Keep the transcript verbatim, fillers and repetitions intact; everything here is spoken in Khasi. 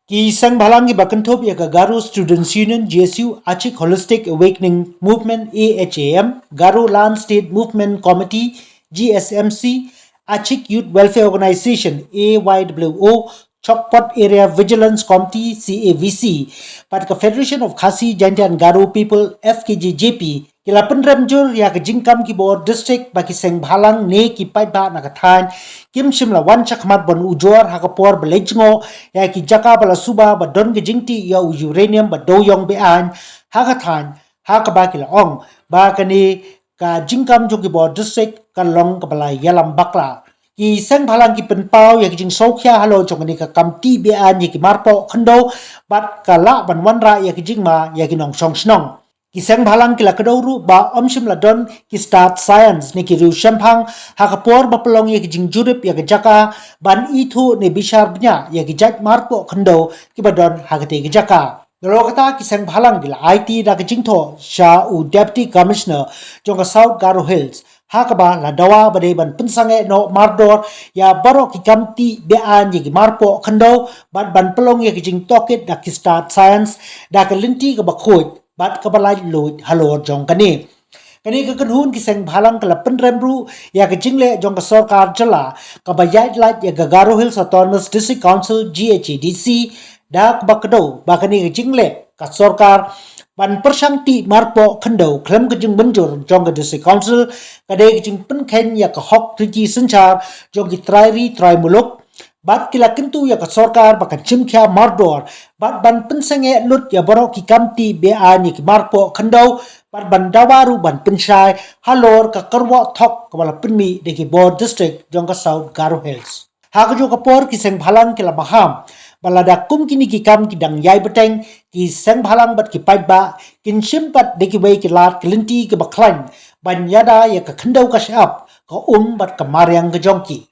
Ki seng bhalang kiba kynthup ïa ka Garo Students Union, G S U, Achik Holistic Awakening Movement, A H A M, Garo Land State Movement Committee, G S M C, Achik Youth Welfare Organization, A Y W O, Chokpot Area Vigilance Committee, C A V C, bad ka Federation of Khasi Jaintia and Garo People, F K J J P, ki la pynrem jur ïa ka jingkam ki bor district ba ki seng bhalang ne ki paidbah na ka thaiñ kim shym la wan shakhmat ban ujor ha ka por ba la jngoh ïa ki jaka ba la suba ba don ka jingtih ïa u uranium ba dewïong be-aiñ ha ka thaiñ, ha kaba ki la ong ba kane ka jingkam jong ki bor district ka long kaba la ïalam bakla. Ki seng bhalang ki pynpaw ïa ki jingsngewkhia halor jong kane ka kam tih be-aiñ ïa ki marpoh khyndew bad ka lah ban wanrah ïa ki jingma ïa ki nongshong shnong. Ki seng bhalang ki la kdew ruh ba ym shym la don ki stad science ne ki riew shemphang ha ka por ba pynlong ïa ki jingjurip ïa ka jaka ban ithuh ne bishar bniah ïa ki jait marpoh khyndew kiba don ha katei ka jaka. Nalor kata, ki seng bhalang ki la aiti da ka jingthoh sha u Deputy Commissioner jong ka South Garo Hills ha kaba la dawa ba dei ban pynsangeh noh mardor ïa baroh ki kam tih be-aiñ ïa ki marpoh khyndew bad ban pynlong ïa ki jingtohkit da ki stad science da ka lynti kaba khuid bad kaba laitluid halor jong kane. Kane ka kynhun ki seng bhalang ka la pynrem ruh ïa ka jingleh jong ka sorkar jylla kaba ïaid lait ïa ka Garo Hills Autonomous District Council, G H A D C, da kaba kdew ba kane ka jingleh ka sorkar ban pyrshang tih marpoh khyndew khlem ka jingmynjur jong ka District Council ka dei ka jingpynkheiñ ïa ka hok riti synshar jong ki trai ri trai muluk. Bad ki la kyntu ïa ka sorkar ba kan shim khia mardor bad ban pynsangeh lut ïa baroh ki kam tih be-aiñ ïa ki marpoh khyndew bad ban dawa ruh ban pynshai halor ka kyrwoh thok kaba la pynmih da ki bor district jong ka South Garo Hills. Ha kajuh ka por, ki seng bhalang ki la maham ba lada kum kine ki kam ki dang ïai bteng, ki seng bhalang bad ki paidbah kin shim pat da kiwei ki lad ki lynti kiba khlaiñ ban ïada ïa ka khyndew ka shyiap, ka um bad ka mariang ka jong ki.